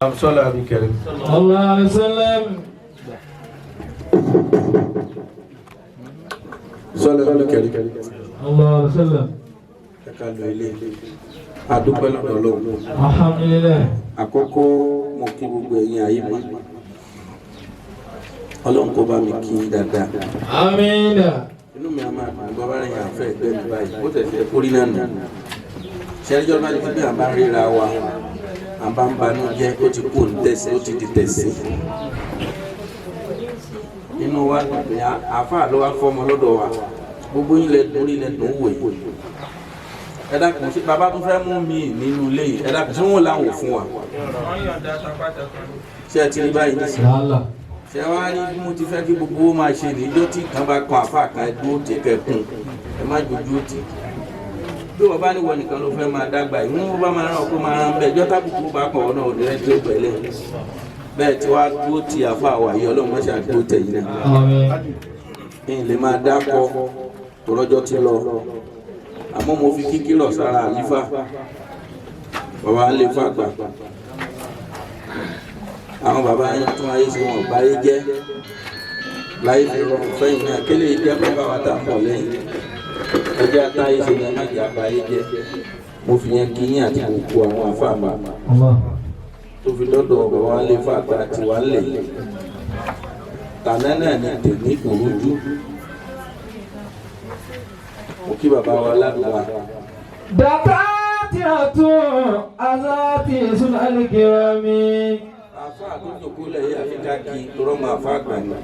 Sọlá àbí kẹrin. الله عليه وسلم. Sọlá àbí kẹrin. الله عليه وسلم. Ẹ ká lọ ilé. Adúpẹ́ lọ́dọ̀ Ọlọ́run. الحمد لله. Àkọ́kọ́, mo kí gbogbo ẹ̀yin ayé mọ́. Ọlọ́run kó bá mi kí yín dáadáa. آمين. Inú mi a máa dùn bọ́ bá rìn àfẹ́ ẹgbẹ́ mi báyìí. Ó tẹ̀sẹ̀ kórí náà nù. Ṣẹ́jọ́ bá ti bí à bá ń ríra wa, à bá ń banú jẹ́, ó ti kú ní tẹ̀sí, ó ti di tẹ̀sí. Inú wa dùn pé àáfàá ló wá fọ́mọ lọ́dọ̀ wa. Gbogbo yín lẹ dùn rí, lẹ dùn wò yìí. Ẹ dákun, ṣé bàbá tó fẹ́ mú mi nínú ilé yìí? Ẹ dákun, ṣé wọ́n láwọn ò fún wa? Ṣé ẹ ti rí báyìí nísìnyí? Lálà. Ṣé wàá rí bí mo ti fẹ́ kí gbogbo ó máa ṣe níjọ́ tí nǹkan bá kan àfa kan dúró tì kẹkùn, ẹ má jojú tì. Bí wọ́n bá ní wọ́n nìkan ló fẹ́ máa dàgbà yìí, wọ́n bá máa rán ọkọ máa rán bẹ́ẹ̀ jọ́ tábùkù bá kàn ọ́ náà, ò ní rẹ́ tí ó pẹ̀lẹ́ bẹ́ẹ̀ tí wàá dúró ti àfa wà yìí. Ọlọ́run mọ́ṣẹ́ àdúró tẹ̀yìn náà. آمين. Ní lè máa dákọ tòrọ́jọ́ ti lọ, àmọ́ mo fi kíkí rọ̀ sára àlífà, bàbá ń lè fàgbà. Àwọn bàbá yẹn tún ayé ṣe, wọn ò báyé jẹ́ láyé fi rọrùn fẹ́yìn náà. Kélé jẹ́ bàbá wa tá a pọ̀ lẹ́yìn ẹjẹ́ àtàyè ṣe ní ẹ̀ma jẹ́ àbáyé jẹ́. Mo fi yẹn kí yín àti gbogbo àwọn àfàmà الله. tó fi dọ́dọ̀ bàbá wa lè fàgbà tiwa lè tànà náà ní tèmi kò rújú. Mo kí bàbá wa ládùúgbà. دكاترة أذاتي سنة الكرام. Àfa tó jòkó lẹ̀ yìí, àfi ká kí torọ́ mọ àfa àgbà ni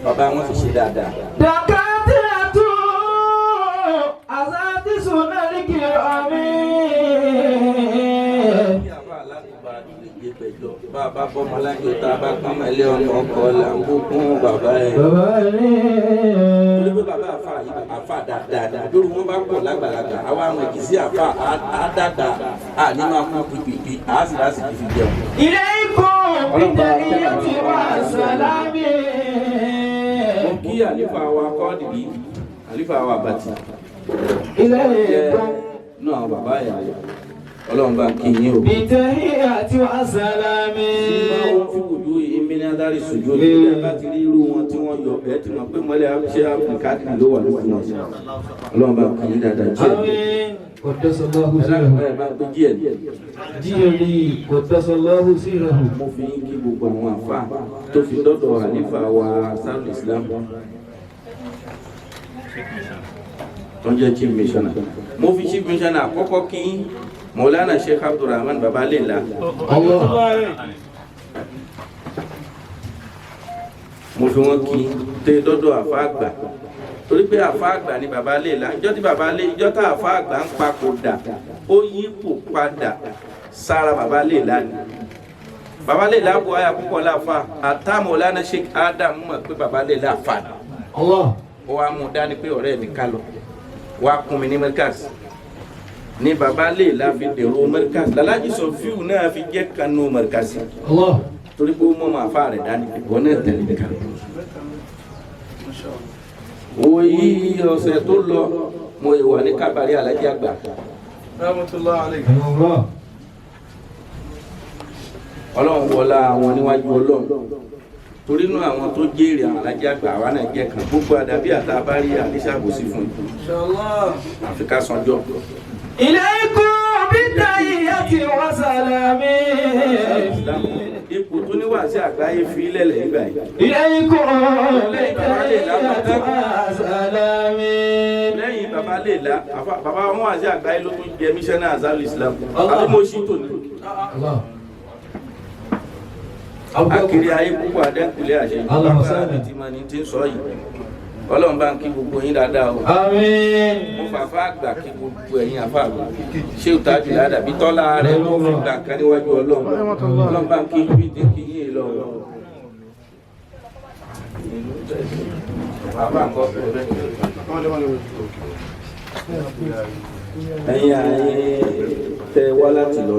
bàbá wọn sì ṣe dáadáa. دكاترة أذاتي سنة الكرام. Kí àfa aládùúgbà lè gbé pẹ̀jọ bá a bá bọ́mọ lájọ, tá a bá pọ́n mẹ́lẹ́ ọmọ ọkọ là ń kún bàbá ẹ̀. Bàbá ní. Torí pé bàbá àfa yìí, àfa dáadáa lórí wọn bá pọ̀ lágbàlagbà, àwa àwọn ìkì sí àfa àádáda àní máa kú pìpìpì, àá sì láti fi jẹun. إليكم بالتحية والسلام. Mo kí àlífà wa kọ́ọ̀dìdì, àlífà wa bàtì. إليكم Nínú àwọn bàbá yà, Ọlọ́run bá kí yín o. بالتحية والسلام. Máa ń fi wùdú ìmìnira adarí sùjú ní ilé bá ti rí irú wọn tí wọ́n yọ ẹ̀ tí wọ́n pé mọ́lẹ̀ ṣé àbùkátì ló wà lójú wọn. Ọlọ́run bá kí yín dáadáa jẹ́. آمين. قدس الله Ẹ سيره. dákun, ẹ bá gbé díẹ̀. جيلي قدس الله سيره. Mo fi yín kí gbogbo àwọn àfa tó fi dọ́dọ̀ àlífà wa sáàlù Islam tó ń jẹ́ chief missioner. Mo fi chief missioner àkọ́kọ́ kí Mọ̀lánà Sheikh Abdulrahman Babalela. الله. Mo fi wọn kí tẹ dọ́dọ̀ àfa àgbà, torí pé àfa àgbà ni baba lè la ìjọ tí baba lè ìjọ tá àfa àgbà ń papòdà, ó yípo padà sára baba lè la ni baba lè la bu àyà púpọ̀ láfa àtàmọ̀lánà Sheikh Adam mọ̀ pé baba lè la fa ni. الله. Ó wá mú un dání pé ọ̀rẹ́ mi ká lọ wá kún mi ní Merkaz ní baba lè la fi dèrò Merkaz, lalaji sọ fíù náà fi jẹ́ kanu Merkaz. الله. Torí pé ó mọ̀ mọ́ àfa rẹ̀ dání, ìwọ náà tẹ̀lé mi kan. Wo yí ọ̀sẹ̀ tó lọ, mo wà ní kábàárì alájí àgbà. Rahmatullah alayhi. الله. Ọlọ́run wọlá àwọn níwájú Ọlọ́run, torí inú àwọn tó jèrè àwọn alájí àgbà, àwa náà jẹ́ kan. Gbogbo àdàbí àtàbárí àdísàbòsí fún yìí. Inshallah. Àfi ká sanjọ́. إليكم بالتحية والسلام. Ipò tó níwàásí àgbáyé fi lẹ̀lẹ̀ nígbà yìí. إليكم بالتحية والسلام. Lẹ́yìn bàbá lè la bàbá wọn wàásí àgbáyé ló tún jẹ mísánná azal Islam, àbí mo ṣí tòní. الله. Akiri ayé púpọ̀ adẹ́kùnlé àṣẹ. Allahumma Bàbá salli. mi ti máa ní tí ń sọ yìí. Ọlọ́run bá ń kí gbogbo yín dáadáa o. آمين. Mo fàfà àgbà kí gbogbo ẹ̀yin àfà àgbà. Ṣé o tájú ládàbí tọ́lá rẹ̀ ló fi gbà kan níwájú Ọlọ́run? Ọlọ́run bá ń kí bí ti ń kí yín lọ. Bàbá nǹkan bẹ́ẹ̀. Ẹ̀yin àyìn tẹ wá láti lọ,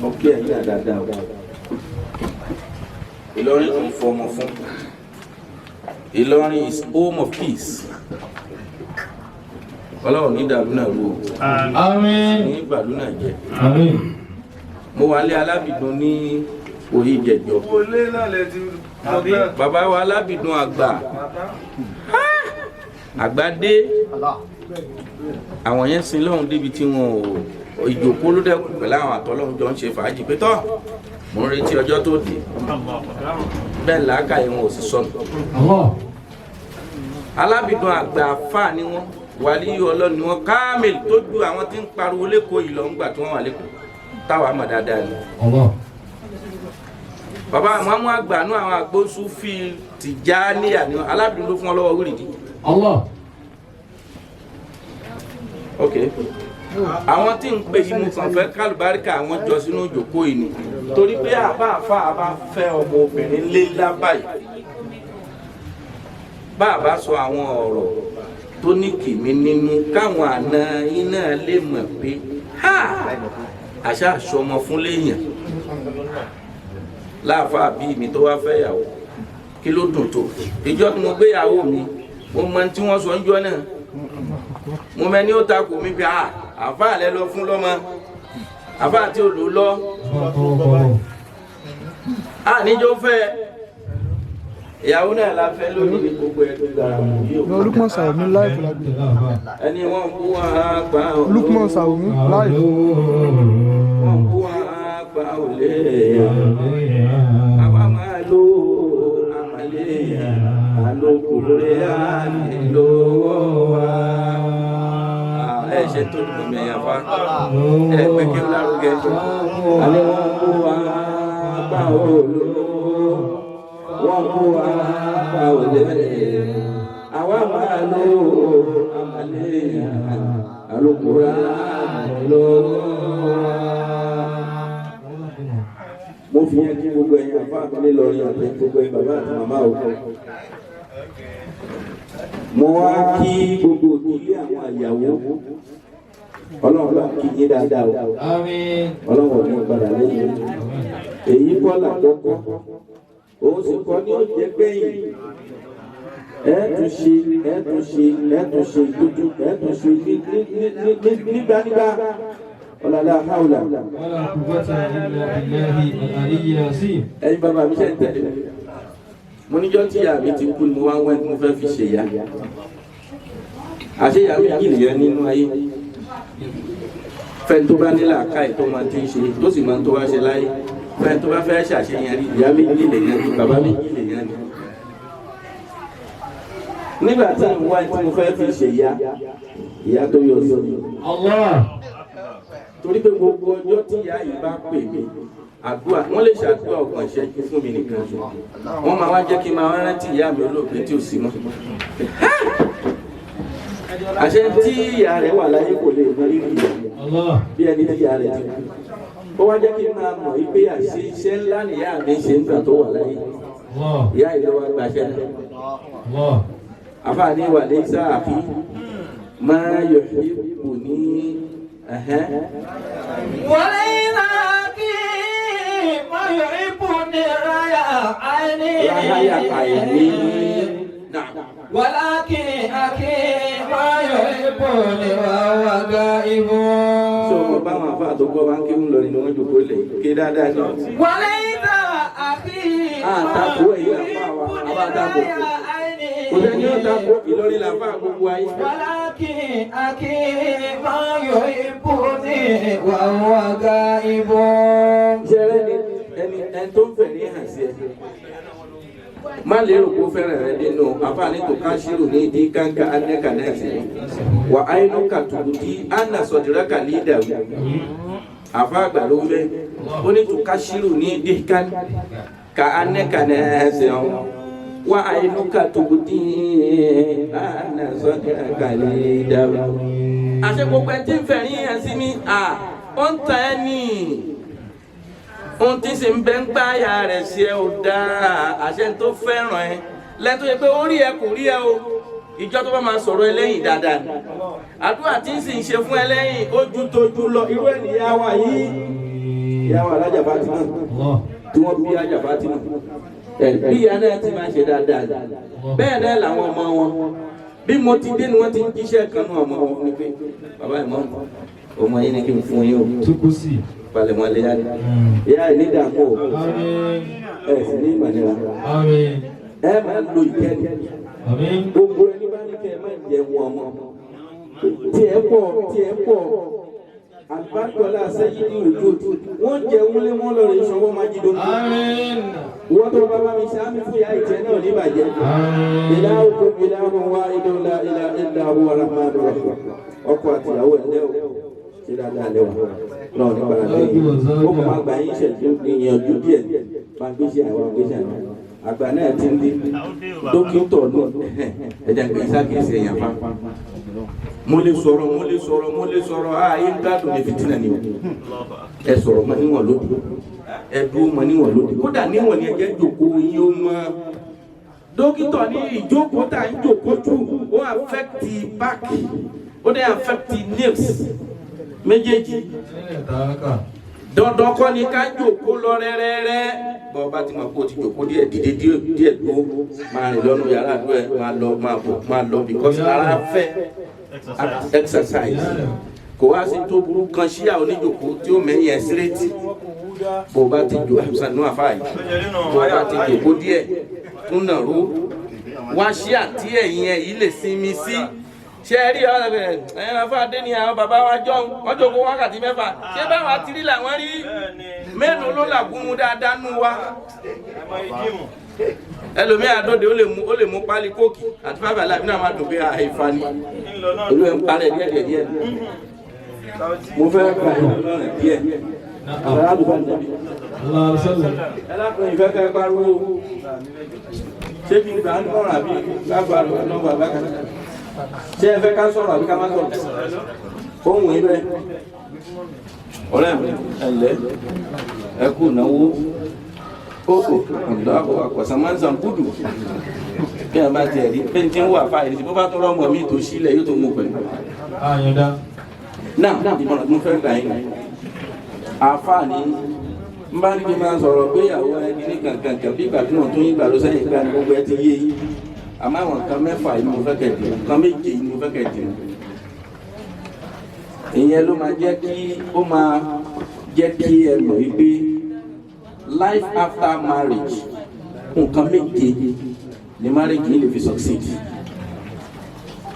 mo kí ẹ̀yin náà dáadáa o. Ìlọrin kò fọmọ fún. Ìlọrin is home of peace. Ọlọ́run ní dàlú náà rú o. آمين. Ní bàlú náà jẹ́. آمين. Mo wà lé Alábìdún ní orí ìjẹjọ. Wọlé náà lẹ ti lọ tán. Bàbá wa Alábìdún àgbà àgbà dé, àwọn yẹn sin lọ́hùn débi tí wọn ò ìjòkó ló dẹ́kun pẹ̀lú àwọn àtọ́lọ́hún jọ ń ṣe fàájì pé tọ́ mò ń retí ọjọ́ tó dé, bẹ́ẹ̀ làákàyè wọn ò sì sọnù. Allah. Alábìdún àgbà àfà ni wọn, wàlíyù Ọlọ́run ni wọn, káàmìlì tó ju àwọn tí ń pariwo lẹ́kọ̀ọ́ yìí lọ ńgbà tí wọ́n wà lẹ́kọ̀ọ́ táwa mọ̀ dáadáa ni. Allah. Bàbá àmọ́ àgbà nú àwọn àgbóṣùfì Tìjàníyà ni wọn. Alábìdún ló fún wọn lọ́wọ́ wíìrìdì. Allah. Ok, àwọn tí ń pè yìí mo kàn fẹ́ kálùbáríkà àwọn jọ sínú ìjòkó yìí ni, torí pé àbá àfa àbá fẹ́ ọmọ obìnrin lé lábàyè, bá a bá sọ àwọn ọ̀rọ̀ tó ní kìmí nínú káwọn àna iná lè mọ̀ pé ha àṣà àṣọmọ fún léèyàn láàfáà bíi mi tó wá fẹ́ yàwó, kí ló dùn tó ìjọ tí mo gbéyàwó mi, mo mọ tí wọ́n sọ ń jọ náà, mo mẹ ní ó ta kò mí bí a àfáà lẹ lọ fún lọ́mọ, àfáà tí ò lò lọ a níjó fẹ́ ìyàwó náà la fẹ́ lónìí ní gbogbo ẹ̀ tó gbára mọ̀ yìí o. Lukman Sàwùmí live lagbe. Ẹni wọ́n bú wọn á pa ò Lukman Sàwùmí live. Wọ́n bú wọn á pa ò lè àwa máa lo àmàlẹ́ àlòkùnrin àlè wa. Ẹ ṣe tó dùn mí ẹ̀yà fa ẹ pé kí n lárugẹ. Àní wọ́n bú wọn á pa ò lò, wọ́n bú wọn á pa ò lè àwa máa lo àmàlẹ́ àlòkùnrin àlè wa. Mo fi yẹn kí gbogbo ẹ̀yin àfa mi nílọrin àti gbogbo ẹ̀yin bàbá àti màmá o. Mo wá kí gbogbo ìdílé àwọn àyàwó, Ọlọ́run bá kí yín dáadáa o. Àmín. Ọlọ́run ò ní padà lẹ́yìn. Èyí kọ́ làkọ́kọ́, òun sì kọ́ ní ọ̀jẹ̀ gbẹ̀yìn. Ẹ tún ṣe, ẹ tún ṣe, ẹ tún ṣe lójú, ẹ tún ṣe ní ní ní ní nígbànígbà ọ̀làlá haúlà. ولا قوة إلا بالله العلي العظيم. Ẹ̀yin bàbá mi ṣe ń tẹ̀lé mi. Mo níjọ́ tí ìyá mi ti kú ni mo wá ń wẹ́ tí mo fẹ́ fi ṣèyá. Àṣé ìyá méjì nìyẹn nínú ayé. Fẹ́ni tó bá ní làákàyè tó máa ti ń ṣe tó sì máa ń tó wá ṣe láyé, fẹ́ni tó bá fẹ́ ṣàṣeyàn rí, ìyá méjì lèyàn ní, bàbá méjì lèyàn ní. Nígbà tí mo wá tí mo fẹ́ fi ṣèyá, ìyá tó yọ sí mi, Allah. torí pé gbogbo ọjọ́ tí ìyá yìí bá pè mí, àdúrà wọ́n lè ṣàdúrà 30 ìṣẹ́jú fún mi nìkan ṣo, wọ́n máa wá jẹ́ kí n máa rántí ìyá mi olóògbé tí ò sí mọ́. Àṣẹ tí ìyá rẹ̀ wà láyé kò lè mọ rírì ìyá Allah. bí ẹni tí ìyá rẹ̀ ti kú. Ó wá jẹ́ kí n máa mọ̀ wípé àṣẹ iṣẹ́ ńlá nìyá mi ṣe ń gbà tó wà láyé. Allah. Ìyá yìí ló wá gbaṣẹ́ náà. Allah. Àfààní wà lè sáàfin máa yọ̀ ipò ní ẹ̀hẹ́n. وليس أخي ما يحبني رايا عيني. Ráyà àìní. Náà. ولكن أخي ما يحبني وهو غائب. Ṣé o mọ̀ báwọn àfáà tó gbọ́ wá ń kéwù lọ ni wọ́n jòkó lè ké dáadáa ni? وليس أخي ما Àtakò ẹ̀yìn àfáà wa, يحبني àbá àtakò. رايا عيني. Kò sẹ́ni ó takò, Ìlọrin làfáà gbogbo ayé. ولكن أخي ما يحبني وهو غائب. Ṣé ẹ ní ẹni ẹni tó ń fẹ̀rí hàn sí ẹ? Má lérò kó fẹ́ràn rẹ nínú àfáàní tó káṣírò ní ìdí kánká anẹ́kà náà sí. Wà á inú kàtùkù dí ánà sọ̀dìrákà lídà wí. Àfáà àgbà ló ń bẹ́. Ó ní tó káṣírò ní ìdí kánká anẹ́kà náà sí ọ. Wà á inú kàtùkù dí ánà sọ̀dìrákà lídà wí. Àṣẹ gbogbo ẹ tí ń fẹ̀rí hàn sí mi, à ó ń ta ẹ́ nìyí, ohun tí sì ń bẹ ń gbá àyà rẹ̀ sí ẹ ò dáa. Àṣẹ tó fẹ́ràn ẹ lẹ́tọ́ yẹ pé ó rí ẹ kò rí ẹ o, ìjọ tó bá máa sọ̀rọ̀ ẹlẹ́yìn dáadáa ni àdúrà tí ń sì ń ṣe fún ẹlẹ́yìn ó ju tójú lọ. Irú ẹ̀ nìyá wa yìí, ìyá wa alájà Fatima Allah. tí wọ́n bí alájà Fatima ẹ bí ìyá náà ti máa ṣe dáadáa bẹ́ẹ̀ náà làwọn ọmọ wọn, bí mo ti dé ni wọ́n ti ń jíṣẹ́ kan náà ọmọ wọn ni pé bàbá ìmọ̀ ọmọ yín ni kí n fún yín o. Tukusi. Palẹ̀ wọn lé yára. Ìyá ẹ̀ ní dààmú o. Àmín. Ẹ̀ sì ní ìmọ̀nira. Àmín. Ẹ máa lo ìkẹ́ni. Àmín. Gbogbo ẹni bá ní kẹ́ ẹ má jẹun ọmọ. Tí ẹ pọ̀, tí ẹ pọ̀. Àlùbáríkọ̀lá sẹ́yìn ní ojú. Wọ́n jẹun lé wọn lọ́rọ̀ ìṣọwọ́ máa jí dókítà. Àmín. Wọ́n tó bá bá mi ṣe àmì fún ìyá ìjẹ náà ní ìbàjẹ́. Àmín. Ilahukum ilahun wahidun la ilaha illa huwa rahmanur rahim. Ọkọ àti ìyàwó ẹ̀ lẹ́ o. Ṣé dáadáa lẹ́wà? Náà ní padà lẹ́yìn. Ó kò máa gbà yín ṣẹ̀jú ìyànjú díẹ̀. Máa gbé sí àwọn gbé sí àwọn. Àgbà náà ti ń dé. Dókítà náà ẹ̀jẹ̀ ń gbé sákèsì ẹ̀yàn fa. Mo lè sọ̀rọ̀, mo lè sọ̀rọ̀, mo lè sọ̀rọ̀, ààyè ń gbádùn ní fìtínà ni o. Ẹ sọ̀rọ̀ mọ́ níwọ̀n lódì. Ẹ dúró mọ́ níwọ̀n lódì. Kódà níwọ̀n ni ẹ jẹ́ jòkó yín ó mọ́. Dókítà ní ìjókòó tá à ń jòkó jù, ó affect back, ó dẹ̀ affect nerves méjèèjì. Sílẹ̀ tààkà. Dandan kọ́ ni ká jòkó lọ rẹ́rẹ́rẹ́. Bọ́ bá ti mọ̀ pé o ti jòkó díẹ̀, dìde díẹ̀ díẹ̀ dúró, máa rìn lọ́nu yàrá àdúrà ẹ̀, máa lọ, máa bọ̀, máa lọ, because ara fẹ́ exercise. Kò wá sí tó burú kan ṣíà oníjòkó tí ó mẹ́yìn ẹ̀ síréètì. Bó o bá ti jò sànú àfáà yìí, bó o bá ti jòkó díẹ̀ tún nà ró, wá ṣíà tí ẹ̀yìn ẹ̀ yìí lè sinmi sí. Ṣé ẹ rí ọ̀rẹ́ ẹ̀ ẹ̀ afáàdé ni àwọn bàbá wa jọ wọ́n jókòó wákàtí 6, ṣé báwa ti rí làwọn rí? Mélòó ló làgúnmu dáadáa nù wa? Ẹlòmíì àdóde ó lè mú pálí kóòkì àti Five Alive náà máa dùn pé àìfà ni olú ẹ̀ ń parẹ́ díẹ̀ díẹ̀ díẹ̀. Mo fẹ́ gba ìlọrin díẹ̀ aládùúgbò nàbí. Allah sallam. Ẹlẹ́kùnrin ìfẹ́ kẹ́ pariwo, ṣé kí n gbà ń kọ́ra àbí lágbàá lọ́wọ́ bàbá kan? Ṣé ẹ fẹ́ ká sọ̀rọ̀ àbí ká má sọ̀rọ̀? Ohun yìí bẹ́ẹ̀. Ọ̀rẹ́ mi, ẹ̀lẹ́, ẹ kú náwó. Kókò, ọ̀dọ́ àkọ̀sán máa ń sàn kúdù. Bí a bá tiẹ̀ rí, pé ní tí ń wà fáìlì, bó bá tó rọ́mọ mi tó sílẹ̀ yóò tó mú pẹ̀lú. Àyàndá. Náà, ìmọ̀ràn tí mo fẹ́ gbà yín. Àfáàní, n bá ní kí n máa sọ̀rọ̀ pé ìyàwó ẹni ní kankan kan bí ìgbà tí wọ́n tún yín gbà ló sẹ́yìn gbà ní gbogbo ẹ ti yé yín. Àmọ́ àwọn nǹkan 6 yìí mo fẹ́ kẹ́ dì mú, nǹkan 7 yìí mo fẹ́ kẹ́ dì mú. Ìyẹn ló máa jẹ́ kí ó máa jẹ́ kí ẹ mọ̀ wípé life after marriage, nǹkan 7 ni marriage yìí lè fi succeed.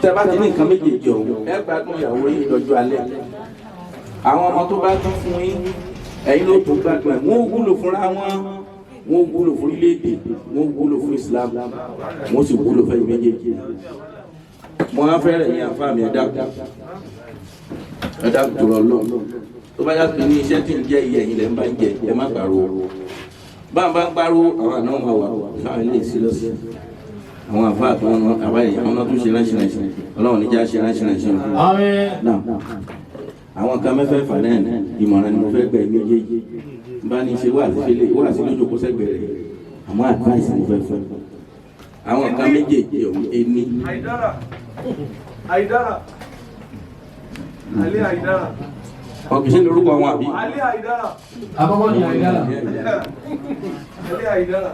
Tẹ́ bá ti ní nǹkan méjèèjì ọ̀hún, ẹ gbádùn ìyàwó yín lọ́jọ́ alẹ́. Àwọn ọmọ tó bá tún fún yín, ẹ̀yin ló tún gbádùn ẹ̀. Wọ́n wúlò fúnra wọn, wọ́n wúlò fún orílẹ̀-èdè, wọ́n wúlò fún Islam, wọ́n sì wúlò fún ẹ̀yin méjèèjì. Mo á fẹ́rẹ̀ yín àfa mi, ẹ̀dá ẹ̀dá tó lọ tó bá yàtọ̀ ní iṣẹ́ tí ń jẹ́ iye ẹ̀yin lẹ́ ń bá ń jẹ, ẹ má pariwo. Bá ń bá ń pariwo, àwọn àna máa wà sáwọn ilé ìsílọ́sí àwọn àfa àti wọn àbáyé àwọn náà tún ṣe ránṣẹ́ ránṣẹ́. Ọlọ́run níjà ṣe ránṣẹ́ ránṣẹ́. Àmín. Náà, àwọn kan mẹ́fẹ̀ẹ̀fà náà ní ìmọ̀ràn ni mo fẹ́ gbẹ méjèèjì. N bá ní ṣe wáàsí fẹlẹ̀ wáàsí lójú kó sẹ́gbẹ̀ẹ́ rẹ̀, àmọ́ advice mo fẹ́ fẹ́ àwọn kan méjèèjì ọ̀hún ẹni. Àìdára. Àìdára. Alẹ́ Àìdára. Ọkì ṣe lórúkọ wọn àbí? Alẹ́ Àìdára. Àkọ́kọ́ ni Àìdára. Alẹ́ Àìdára.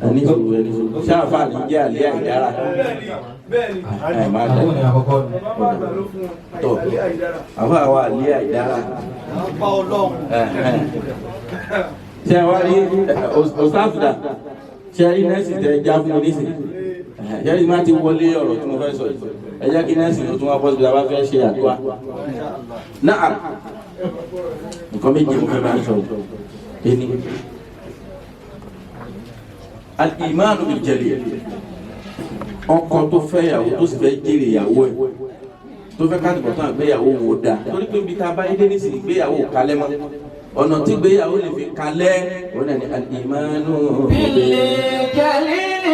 Ẹni sọ̀rọ̀, ẹni sọ̀rọ̀, ṣáàfà ní jẹ́ àlẹ́ Àìdára. Bẹ́ẹ̀ni, bẹ́ẹ̀ni. Ẹ máa dẹ. Àkọ́kọ́ ni àkọ́kọ́ ni. Bàbá àgbà ló fún wọn. Tọ́. Alẹ́ Àìdára. Àfa àwọn àlẹ́ Àìdára. Pa Ọlọ́run. Ṣé ẹ wá rí ọ̀sáfìdà? Ṣé ẹ rí nẹ́ẹ̀sì tẹ já fún mi nísìnyí? Ṣé ẹ rí má ti wọlé ọ̀rọ̀ tí mo fẹ́ sọ yìí? Ẹ jẹ́ kí nẹ́ẹ̀sì ló tún wá bọ́ síbi tá a bá fẹ́ ṣe àdúrà. Náà, nǹkan méjì mo fẹ́ bá ń sọ̀rọ̀. Ẹni al-imanu bil-jalil, ọkọ tó fẹ́ yàwó tó sì fẹ́ jèrè ìyàwó ẹ̀, tó fẹ́ ká tìbọ̀tán àgbéyàwó wò dáa, torí pé ibi tá a bá yé dé nísìnyí, ìgbéyàwó ò kalẹ̀ mọ́. Ọ̀nà tí ìgbéyàwó lè fi kalẹ̀ òun náà ni al-imanu Jalil.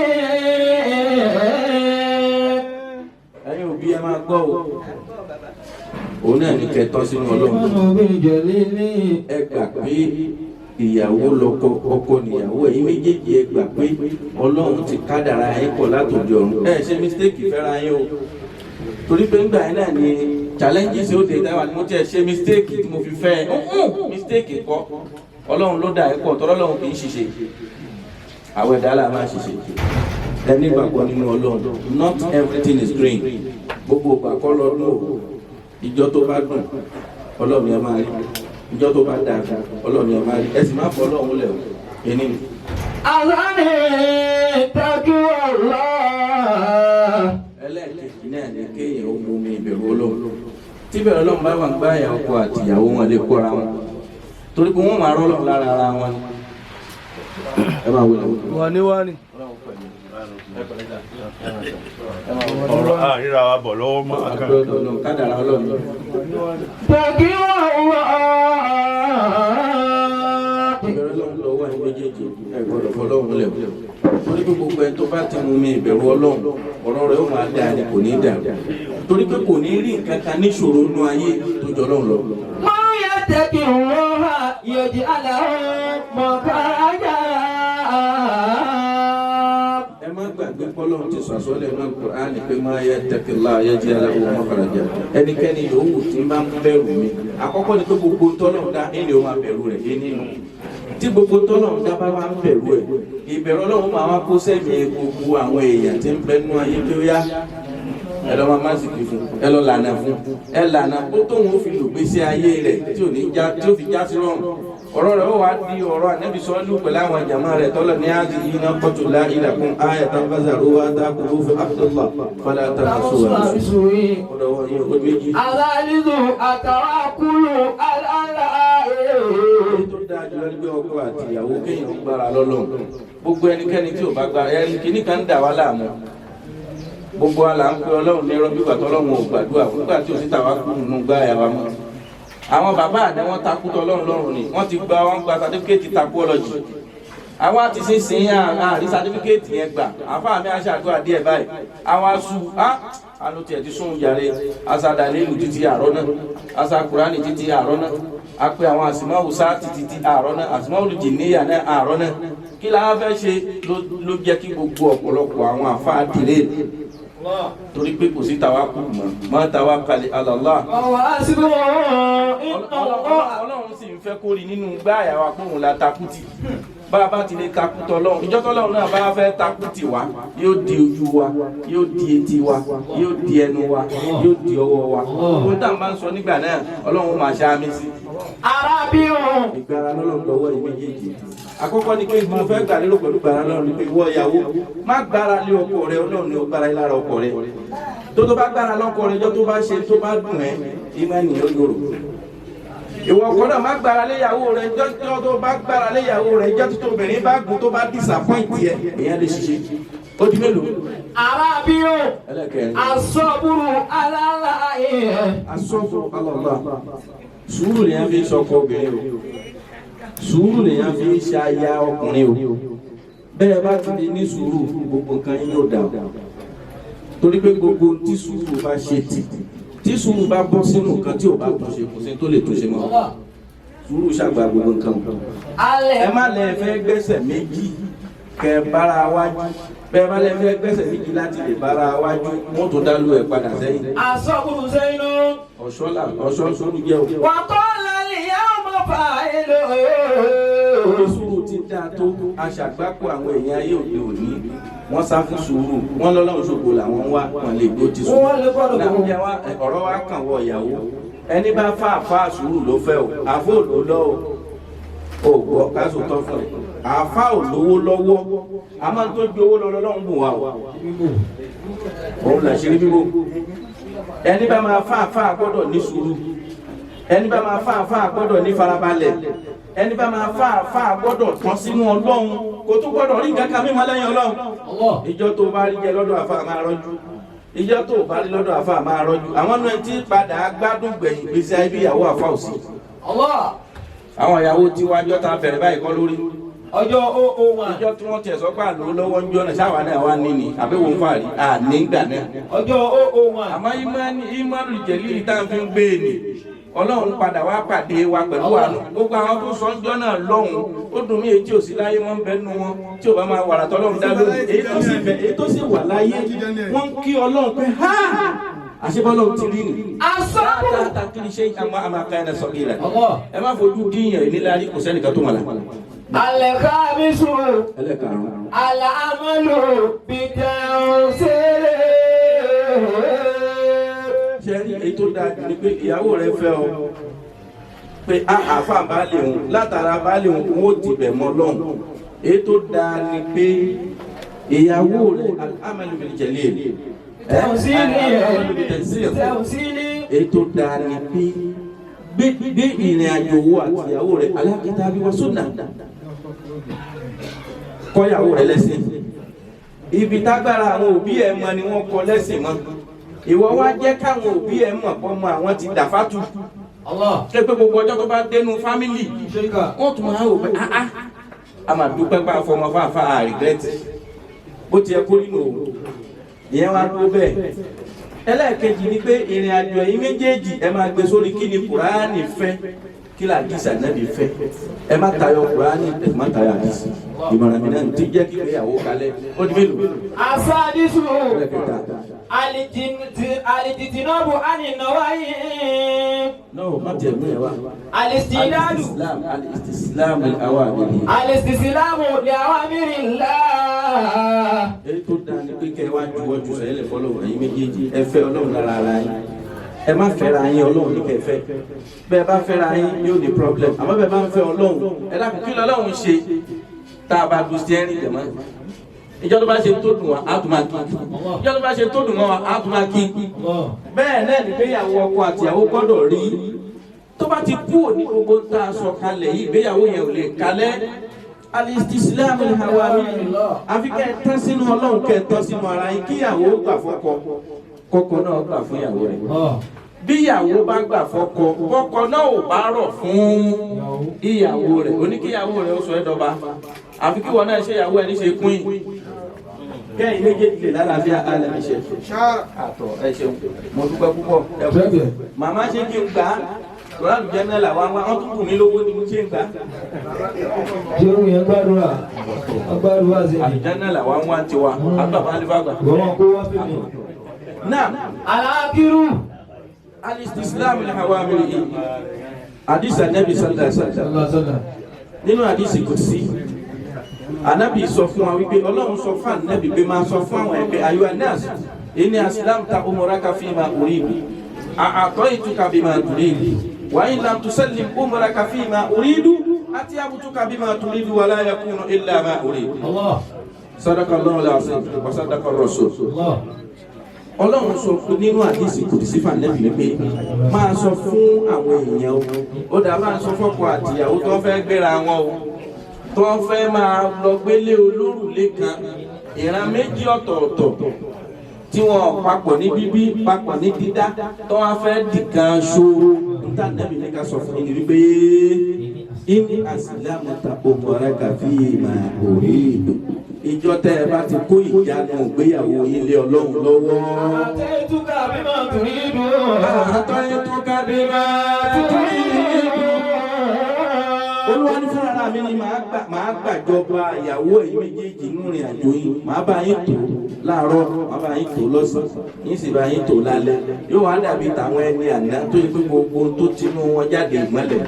Ẹ̀yin òbí, ẹ máa gbọ́ o, òun náà ní kẹtọ́ sínú Ọlọ́run. Imanu bil jalil. Ẹ gbà pé ìyàwó lọ́kọ, ọkọ níyàwó. Ẹ̀yin méjèèjì, ẹ gbà pé Ọlọ́run ti kádàrá yín pọ̀ látòdì ọ̀run. Ẹ ṣe mistake fẹ́ra yín o, torí pé ńgbà yẹn náà ni challenges ó dé dáwà ni mo tiẹ̀ ṣe mistake tí mo fi fẹ́ ẹ. Mistake kọ́, Ọlọ́run ló dà ẹ́ pọ̀, tọ́lọ́ Ọlọ́run kì í ṣiṣẹ́, àwọn ẹ̀dá là máa ṣiṣẹ́. Ẹ nígbàgbọ́ nínú Ọlọ́run. Not everything is green. Gbogbo ìgbà kọ́ lọ́dún o. Ìjọ tó bá dùn Ọlọ́run ẹ máa rí. Ìjọ tó bá dáa fún Ọlọ́run ẹ máa rí. Ẹ sì má fọ Ọlọ́run lẹ̀ o. Ẹni ni. Àlàní taqwa. Ẹlẹ́ẹ̀kejì náà ni kéèyàn ó mú mi ìbẹ̀rù Ọlọ́run. Tí ìbẹ̀rù Ọlọ́run bá wà ń gbá ìyá ọkọ àti ìyàwó wọn lè kóra wọn. Torí pé wọ́n máa rọ́lọ́ lára ara wọn ni. Ẹ máa wọlé. Wà ní wá ní. Ọ̀rọ̀ àríra wa bọ̀ lọ́wọ́ mọ́ àkàn. Ọlọ́run kádàrá Ọlọ́run. Taqwa. Ìbẹ̀rù Ọlọ́run lọ́wọ́ ẹ̀ méjèèjì, ẹ gbọ́dọ̀ fọlọ́run lẹ̀ o. Torí pé gbogbo ẹni tó bá ti mú mi ìbẹ̀rù Ọlọ́run, ọ̀rọ̀ rẹ̀ ó máa dáa ni, kò ní í dàrú. Torí pé kò ní rí nǹkan kan níṣòro nínú ayé tó jọ Ọlọ́run lọ. Man yattaqi Allaha yaj'al lahu makhraja. Ẹ má gbàgbé pọ́lọ́run ti sọ àsọ́lẹ̀ náà Kùránì pé ma yattaqillaha yaj'al lahu makhraja. Ẹnikẹ́ni yòówù tí ń bá ń bẹ̀rù mi. Àkọ́kọ́ ni pé gbogbo tọ́lọ́run dá ẹni ó máa bẹ̀rù rẹ̀ nínú. Tí gbogbo tọ́lọ́run dá bá wá ń bẹ̀rù ẹ̀, ìbẹ̀rù Ọlọ́run máa wá kó sẹ́mi gbogbo àwọn èèyàn tí ń bẹnu ayé pé ó yá. Ẹ lọ máa má sì kì fún, ẹ lọ lànà fún, ẹ lànà kó tóun ó fi lògbèsè ayé rẹ̀ tí ò ní já tí ó fi já sí rọrùn. Ọ̀rọ̀ rẹ̀ ó wá di ọ̀rọ̀ ànábì sọ́ọ́lù pẹ̀lú àwọn jàmá rẹ̀ tọ́lọ̀ ní áàzì yìí náà kọ́tù lá ilàkùn ayàtà fásàrò wá dákúrú fún Abdullah fọlá tàkàsù wà. Ọ̀dọ̀ wọn yóò ó méjì. Alalizu àtàwákùlù alala. Èyí tó dáa jùlọ ní pé ọkọ àti ìyàwó kéèyàn gbára lọ́lọ́run. Gbogbo ẹnikẹ́ni tí ò bá gbára ẹni kìíní kan ń dà wá láàmú. Gbogbo wa là ń pe Ọlọ́run ní irọ́ bígbà tọ́lọ́run ò gbàdúrà fúngbà tí ò sí tàwa kú nínú gbá ẹ̀ wa mọ́. Àwọn bàbá àná wọn takú tọ́lọ́run lọ́rùn ni wọ́n ti gba wọ́n gba sátífíkẹ́ẹ̀tì takú ọlọ́jì. Àwọn àti sísìn àrí sátífíkẹ́ẹ̀tì yẹn gbà. Àfáà mi aṣáàdúrà díẹ̀ báyìí. Àwọn aṣù á alo tiẹ̀ ti sún yàrá aṣàdàlẹ́lù títí àárọ̀ náà, aṣà kùránì títí àárọ̀ náà, a pe àwọn àsìmáwò sáàtì títí àárọ̀ náà, àsìmáwò jìnnìyà náà àárọ̀ náà. Kí la fẹ́ ṣe ló jẹ́ kí gbogbo ọ̀pọ̀lọpọ̀ àwọn àfáà dìré torí pé kò sí tawakkul mọ́ mọ́ tawakkal ala Allah. Ọwọ́ àṣìbò iná ọwọ́. Ọlọ́run sì ń fẹ́ kó rí nínú gbá àyàwó apóhùn la takùtì. Bá a bá ti lè takú tọlọ́run, ìjọ tọlọ́run náà bá fẹ́ takú tì wá, yóò di ojú wa, yóò di etí wa, yóò di ẹnu wa, yóò di ọwọ́ wa. Ohun tá à ń bá ń sọ nígbà náà, Ọlọ́run máa ṣe àmì sí. Arábíhùn. Ìgbára lọ́lọ́run lọ́wọ́ yìí méjèèjì. Àkọ́kọ́ ni pé mo fẹ́ gbà lérò pẹ̀lú gbàrà lọ́run ni pé ìwọ ìyàwó má gbára lé ọkọ rẹ, Ọlọ́run ni ó gbára lára ọkọ rẹ. Tó bá gbára lọ́kọ rẹ, ìjọ tó bá ṣe tó bá dùn ẹ́, ìmọ̀ ènìyàn yòrò. Ìwọ ọkọ náà má gbára léyàwó rẹ, jọjọ tó bá gbára léyàwó rẹ, jọ tó obìnrin bá gùn tó bá disappoint yẹ, èèyàn lè ṣiṣẹ́. Ó di mélòó? Arábíhùn. Ẹlẹ́kẹ̀rin. Asọ́bùrù alala. Asọ́fù alọ́lá. Sùúrù lèèyàn fi ń sọkọ obìnrin o. Sùúrù lèèyàn fi ń ṣaya ọkùnrin o. Bẹ́ẹ̀ bá ti lè ní sùúrù, gbogbo nǹkan yín yóò dà o. Torí pé gbogbo tí sùúrù bá ṣe tì, tí sùúrù bá bọ́ sínú nǹkan tí ò bá túnṣe, kò sí tó lè túnṣe mọ́. Sùúrù ṣàgbà gbogbo nǹkan o. Alẹ́. Ẹ má lẹ fẹ́ gbẹ́sẹ̀ méjì kẹ bára wájú. Bẹ́ẹ̀ bá lẹ fẹ́ gbẹ́sẹ̀ méjì láti lè bára wájú, wọ́n tó dá lú ẹ̀ padà sẹ́yìn. Asọ́bùrù sẹ́yìn. Ọ̀ṣọ́ là ọ̀ṣọ́ sọ́rù jẹ́ o. Wàkọ́lá lìyá ọmọ fàáìlú. Sùúrù ti dáa tó aṣàgbákò àwọn èèyàn ayé òde òní. Wọ́n sá fún sùúrù. Wọ́n lọ́lọ́run ṣògo làwọn ń wá, wọ́n lè gbó ti sùúrù. Wọ́n lè gbọ́dọ̀ Náà jẹ́ wá ọ̀rọ̀ wa kàn wọ ìyàwó. Ẹni bá fà fà sùúrù ló fẹ́ o. Àfó ló lọ́ o. O gbọ́ káṣó tọ́ fún ẹ. Àfá ò lówó lọ́wọ́. A máa ń tó ju owó lọ lọ́lọ́run bùn wa o. Òun làṣírí bíbò. Ẹni bá máa fà fà gbọ́dọ̀ ní sùúrù. Ẹni bá máa fà fà gbọ́dọ̀ ní farabalẹ̀. Ẹni bá máa fà fà gbọ́dọ̀ tán sínú Ọlọ́run. Kò tún gbọ́dọ̀ rí nǹkan kan mímọ́ lẹ́yìn Ọlọ́run. Ìjọ tó bá rí jẹ lọ́dọ̀ àfa máa rọ́jú. Ìjọ tó bá rí lọ́dọ̀ àfa máa rọ́jú. Àwọn náà ti padà gbádùn gbẹ̀yìn gbèsè ayé bí ìyàwó àfa ò sí. Àwọn ìyàwó tiwa jọ ta bẹ̀rẹ̀ báyìí kọ́ lórí. Ọjọ́ ó wà. Ìjọ tí wọ́n tiẹ̀ sọ pé àlọ́ lọ́wọ́ ń jọ náà sáwà náà wà níní àbí wọ́n fà rí àní gbà náà. Ọjọ́ ó wà. Àmọ́ ìmánì jẹ̀lí tá à ń fi gbé e nì. Ọlọ́run padà wá pàdé wa pẹ̀lú àánú. Gbogbo àwọn tó sọ ń jọ náà lọ́hùn-ún ó dùn mí èyí tí ò sí láyé wọ́n ń bẹ nú wọn tí ò bá máa wàrà tọ́lọ́run dá lónìí. Èyí tó sì bẹ èyí tó sì wà láyé wọ́n ń kí Ọlọ́run pé ha àṣebọ́lọ́run ti rí nì. Asọ́bùrù. Tá a kiri ṣe àmọ́ àmọ́ akáyọ̀ náà sọ kí rẹ̀. Ẹ má fojú díyàn ìnílárí kò sẹ́nìkan tó mọ̀ la. Alẹ́kàmísù. Ẹlẹ́karùn-ún. Àlàmọ́lù bìtẹ̀ọ̀sẹ̀rẹ̀. Ṣé rí èyí tó dáa jù ni pé ìyàwó rẹ fẹ́ ọ, Pé àáfà bá lè hùn látara bá lè hùn wọ́n ó dìbẹ̀ mọ́ lọ́hùn. Èyí tó dáa ni pé ìyàwó rẹ̀ al-amalu bil jalil. Èyí tó dáa ni pé gbé ìrìn àjò wo àtìyàwó rẹ̀ ala kitabi wa sunnah. Kọ́yàwó rẹ̀ lẹ́sìn. Ibi tágbára àwọn òbí ẹ̀ mọ ni wọ́n kọ lẹ́sìn mọ́. Ìwọ wá jẹ́ káwọn òbí ẹ̀ mọ̀ pọ́ mọ àwọn ti dàfátù. Ṣé pé gbogbo ọjọ́ tó bá dénú fámìlì wọ́n tún máa wò pé áá a máa dúpẹ́ pa fọmọ fáfá rìgírẹ́tì bó ti yẹ kó rí nù o. Ìyẹn wá dúró bẹ́ẹ̀. Ẹlẹ́ẹ̀kejì ni pé ìrìn àjò ẹ̀yin méjèèjì ẹ máa gbé sórí kí ni Kùránì fẹ́ kí làdísì Ànábì fẹ́. Ẹ má tayọ Kùránì ẹ má tayọ àdísì. Ìmọ̀ràn mi náà ti jẹ́ kí ìgbéyàwó kalẹ̀ ó di mélòó. Asadisu Ẹlẹ́kẹta. alijitinabu aninawayi. No, má tiẹ̀ mú yẹn wá. Alistidadu. Al-istislam al-istislam al-awamiri. Alistisilamu li awamirillah. Èyí tó dáa ni pé kẹ́ ẹ wá juwọ́ ju sẹ́yìn lẹ̀ fọlọ́wọ́ ẹ̀yin méjèèjì ẹ fẹ́ Ọlọ́run lára ara yín. Ẹ má fẹ́ra yín Ọlọ́run ní kẹ́ ẹ fẹ́. Bẹ́ẹ̀ bá fẹ́ra yín yóò ní problem. Àmọ́ bẹ́ẹ̀ bá ń fẹ́ Ọlọ́run ẹ dákun kí lọ́lọ́run ṣe tá a bá du steering jẹ̀ mọ́. Ìjọ tó bá ṣe tó dùn wá, á tún máa kí. Ìjọ tó bá ṣe tó dùn mọ́ wa, á tún máa kí. Bẹ́ẹ̀ náà ni ìgbéyàwó ọkọ àtìyàwó gbọ́dọ̀ rí. Tó bá ti kú òní gbogbo tá a sọ kalẹ̀ yìí, ìgbéyàwó yẹn ò lè kalẹ̀. Al-istislam al-awamiri. Àfi kẹ́ ẹ tán sínú Ọlọ́run kẹ́ ẹ tán sínú ara yín kíyàwó gbà fọ́kọ. Kọ́kọ́ náà gbà fún ìyàwó rẹ̀. Bíyàwó bá gbà fọ́kọ, kọ́kọ́ náà ò bá rọ̀ fún ìyàwó rẹ̀. Oníkíyàwó rẹ̀ ó sọ ẹ́ dọba. Àfi kí wọn náà ṣe ìyàwó ẹ̀ ní ṣe kún yìí. Kẹ́yìn méjèèjì lè lálàáfíà alẹ́ mi ṣe. Àtọ̀ ẹ ṣeun, mo dúpẹ́ púpọ̀. Màmá ṣe kí n gbà á. Lọ́la àlùjẹ́ náà làwọn wá, wọ́n tún kù mí lówó ni mo ṣe ń gbà á. Jẹ́rú yẹn gbàdúrà, gbàdúrà sí mi. Àlùjẹ́ náà làwọn wá tiwa, àgbà bá alifá gbà. Wọ́n kó wá fún mi. Náà. Alákírù. Al-istislam al-awamiri. Hadith Ànábì sallallahu alaihi wasallam. Nínú hadith kùsì, Ànábì sọ fún wa wípé Ọlọ́run sọ fún Ànábì pé máa sọ fún àwọn ẹgbẹ́ ayyuha nas inni aslamta umuraka fima uridu a'taytuka bima turidu wa in lam tusallim umuraka fima uridu atiyabtuka bima turidu wa la yakunu illa ma uridu. Sadaqa Allahu al-azim wa sadaqa ar-rasul. Ọlọ́run sọ fún nínú àdìsí kùdìsí fànẹ́bì wípé máa sọ fún àwọn èèyàn o ó dà máa sọ fọ́kọ àtìyàwó tó fẹ́ gbéra wọn o tó fẹ́ máa lọ gbélé olórùlé kan ìran méjì ọ̀tọ̀ọ̀tọ̀ tí wọn papọ̀ ní bíbí papọ̀ ní dídá tó wá fẹ́ dìkan ṣòro níta nẹ́bì ní ká sọ fún yín wípé inni asilamu ta umuraka fima uridu. Ìjọ tẹ ẹ bá ti kó ìjánu ìgbéyàwó yín lé Ọlọ́run lọ́wọ́. Àtẹ̀tùkà bímọ tùrídù. Àtẹ̀tùkà bímọ tùrídù. Olúwa ní fúnra mi ni màá gbàjọba ìyàwó ẹ̀yin méjèèjì nínú ìrìn àjò yín. Màá bá yín tò láàárọ̀, màá bá yín tò lọ́sàn-án, yín sì bá yín tò lálẹ́. Yóò wá dàbí tàwọn ẹni àná tó yẹ pé gbogbo tó tinú wọn jáde ìmọ́lẹ̀.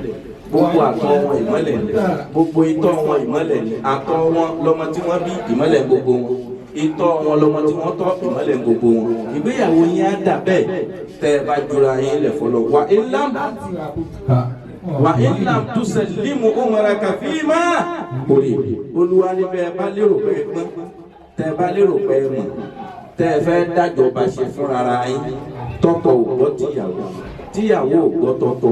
Gbogbo àtọ̀ wọn ìmọ́lẹ̀ ni, gbogbo itọ́ wọn ìmọ́lẹ̀ ni, àtọ̀ wọn lọmọ tí wọ́n bí ìmọ́lẹ̀ gbogbo wọn, itọ́ wọn lọmọ tí wọ́n tọ́ ìmọ́lẹ̀ gbogbo wọn. Ìgbéyàwó yín á dà bẹ́ẹ̀ tẹ́ ẹ bá jura yín lẹ̀ fọlọ́. Wà ilám tusallimu umraka fima uridu. Olúwa ní bẹ́ẹ̀ bá lérò pé ẹ gbọ́n, tẹ́ ẹ bá lérò pé ẹ mọ̀, tẹ́ ẹ fẹ́ dájọba ṣe fúnra yín, tọkọ ò gbọ́ tìyàwó, tíyàwó ò gbọ́ tọkọ,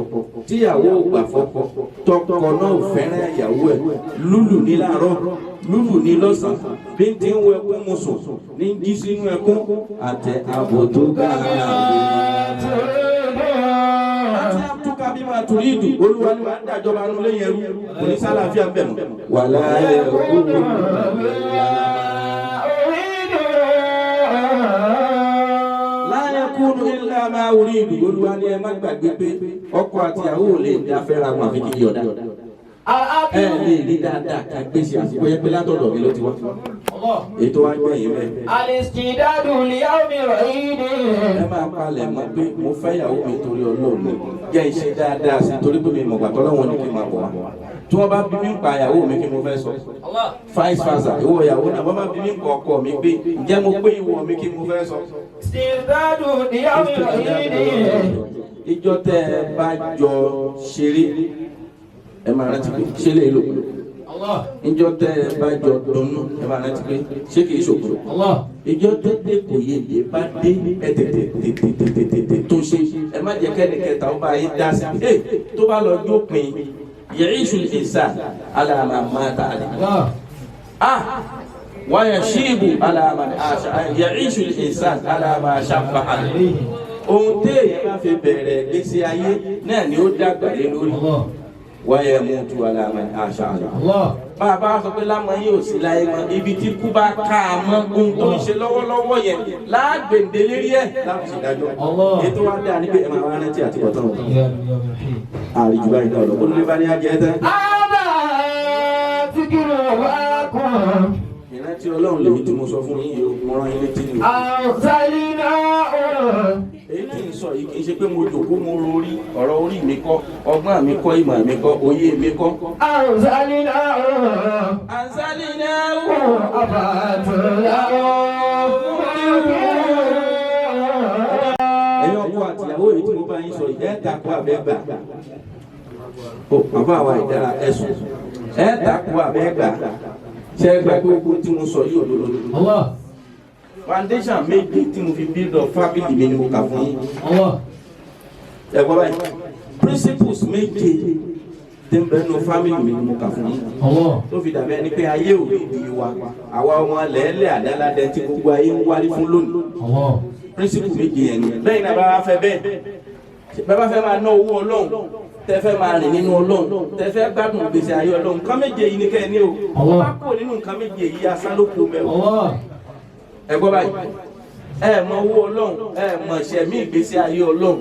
tíyàwó ò gbà fọ́kọ, tọkọ náà ò fẹ́ràn ìyàwó ẹ̀, lúlù ní láàárọ̀, lúlù ní lọ́sàn-án, bí ti ń wọ ẹkún mu sùn, ní jí sínú ẹkún, àtẹ àbò tó ga àti àtúkà bí máa torí ìdù, Olúwa ni wàá dájọba nínú lẹ́yìn ẹrú, kò ní sálàáfíà ń bẹ̀ mọ́. Wàlá ẹ̀kú kúrú ilá máa wúrí ìlú. Olúwa ni ẹ má gbàgbé pé ọkọ àti ìyàwó ò lè dá fẹ́ra wọn àfi kí n yọ̀dá. Ẹ lè rí dáadáa ká gbèsè àsìkò yẹn pé látọ̀dọ̀ mi ló ti wá. Ètò wa gbẹ̀yìn bẹ́ẹ̀. Alistidadu liyawmi ra'idi. Ẹ máa palẹ̀ mọ́ pé mo fẹ́ ìyàwó mi torí Ọlọ́run ni. Jẹ́ iṣẹ́ dáadáa sí torí pé mi mọ̀ gbàtọ́ lọ́wọ́ ni kí n máa bọ̀ wá. Tí wọ́n bá bí mi ń pa ìyàwó mi kí mo fẹ́ sọ. Vice versa, ìwọ ìyàwó náà wọ́n bá bí mi ń pa ọkọ mi pé ǹjẹ́ mo pé ìwọ mi kí mo fẹ́ sọ. Istidadu liyawmi ra'idi. Ìjọ tẹ́ ẹ bá jọ ṣeré, ẹ máa rántí pé ṣé lè lò. Allah. Ìjọ tẹ́ ẹ bá jọ dunnú, ẹ máa rántí pé ṣé kìí ṣòkò. Allah. Ìjọ tẹ́tẹ́ kò yé lè bá dé, ẹ tètè tètè tètè tètè tó ṣe. Ẹ má jẹ́ kẹ́ni kẹta ó bá yín dá sí i. Tó bá lọ jópin, yẹ̀ríṣù ìsà alàmà máa tà lè. Allah. Ah, wáyà ṣíìbù alàmà àṣà yẹ̀ríṣù ìsà alàmà àṣàbà àlè. Ohun téèyàn bá fi bẹ̀rẹ̀ gbèsè ayé náà ni ó dàgbà lé lórí. Allah. Wáyà mútu alàmà àṣà àlè. Allah. Bàbá sọ pé lámọ yìí ò sí láyé mọ́, ibi tí kú bá ká a mọ́, ohun tó ń ṣe lọ́wọ́lọ́wọ́ yẹn láàgbèǹde lérí ẹ̀ láti ṣèdájọ́. Allah. Ètò wa dáa ní pé ẹ máa wá rántí àti bọ̀tán o. Ya ya Rahim. Àríjù báyìí náà lọ olùlé bá ní ajẹ́ tán. Ana zikrukum Ìrántí Ọlọ́run lèmi tí mo sọ fún yín yìí o, mo rán yín létí ni o. arsalna. Èyí tí ń sọ yìí kì í ṣe pé mo jòkó mo rorí ọ̀rọ̀ orí mi kọ́, ọgbọ́n mi kọ́, ìmọ̀ mi kọ́, òye mi kọ́. Arsalna. Ànsálì náà wò. Ẹ̀yin ọkọ àtìyàwó yìí tí mo bá yín sọ yìí, ẹ̀ takò àbẹ́ gbà. Ó bàbá wa ìdára ẹ̀sùn ẹ̀ takò àbẹ́ gbà. Ṣé ẹ gbà pé gbogbo tí mo sọ yìí òdodo ni? Allah. Foundation méje tí mo fi build up family mi ni mo kà fún yín. Allah. Ẹ gbọ́ báyìí, principles méje tí ń bẹ nínú family mi ni mo kà fún yín. Allah. Tó fi dàbí ẹni pé ayé ò ní di wa, àwa ọmọ lẹ́lẹ̀ àdáládẹ tí gbogbo ayé ń wárí fún lónìí. Allah. Principle méje yẹn ni. Lẹ́yìn náà, bá wá fẹ́ bẹ́ẹ̀, bẹ́ẹ̀ bá fẹ́ máa ná owó Ọlọ́run, tẹ́ fẹ́ máa rìn nínú Ọlọ́run, tẹ́ fẹ́ gbádùn gbèsè ayé Ọlọ́run, nǹkan méje yìí ni kẹ́ ẹ ní o. Allah. Bá kò nínú nǹkan méje yìí, asán ló kó mẹ́wọ́. Allah. Ẹ gbọ́ báyìí, ẹ mọ owó Ọlọ́run, ẹ mọ ìṣẹ̀mí ìgbésí ayé Ọlọ́run,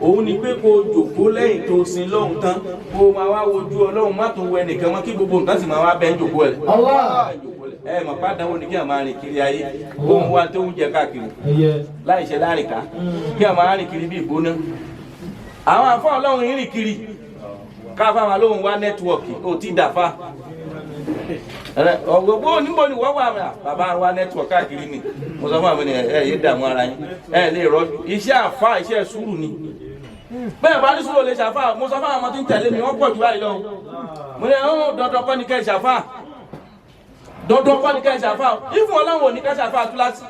òun ni pé kó o jòkó lẹ́yìn tó sin lọ́hùn tán, kó o máa wá wojú Ọlọ́run, má tún wo ẹnìkan mọ́, kí gbogbo nǹkan sì máa wá bẹ́ẹ̀ jòkó ẹ̀. Allah. Ẹ mọ̀ pàdánwò ni kí ẹ máa rìn kiri ayé, kó ń wá tó ń jẹ káàkiri Ẹyẹ. láì ṣe láàrin ká, kí ẹ máa rìn kiri bí ìgbóná. Àwọn àfọ Ọlọ́run ń rìn kiri káfá wa lóhùn wá network ò tí dàfa ọgbogbo níbo ni wọ́n wà mí bàbá wa network káàkiri ni. Mo sọ fún àwọn ènìyàn, ẹ yé dààmú ara yín, ẹ lè rọjú. Iṣẹ́ àfa iṣẹ́ sùúrù ni. Bẹ́ẹ̀ bá ní sùúrù lè ṣàfà. Mo sọ fún àwọn ọmọ tí ń tẹ̀lé mi, wọ́n pọ̀ jù báyìí lọ. Mo ní ọ̀hún, dandan kọ́ ni kẹ́ ẹ ṣàfà, dandan kọ́ ni kẹ́ ẹ ṣàfà. Ìfún Ọlọ́run ò ní kẹ́ ṣàfà túláàsì.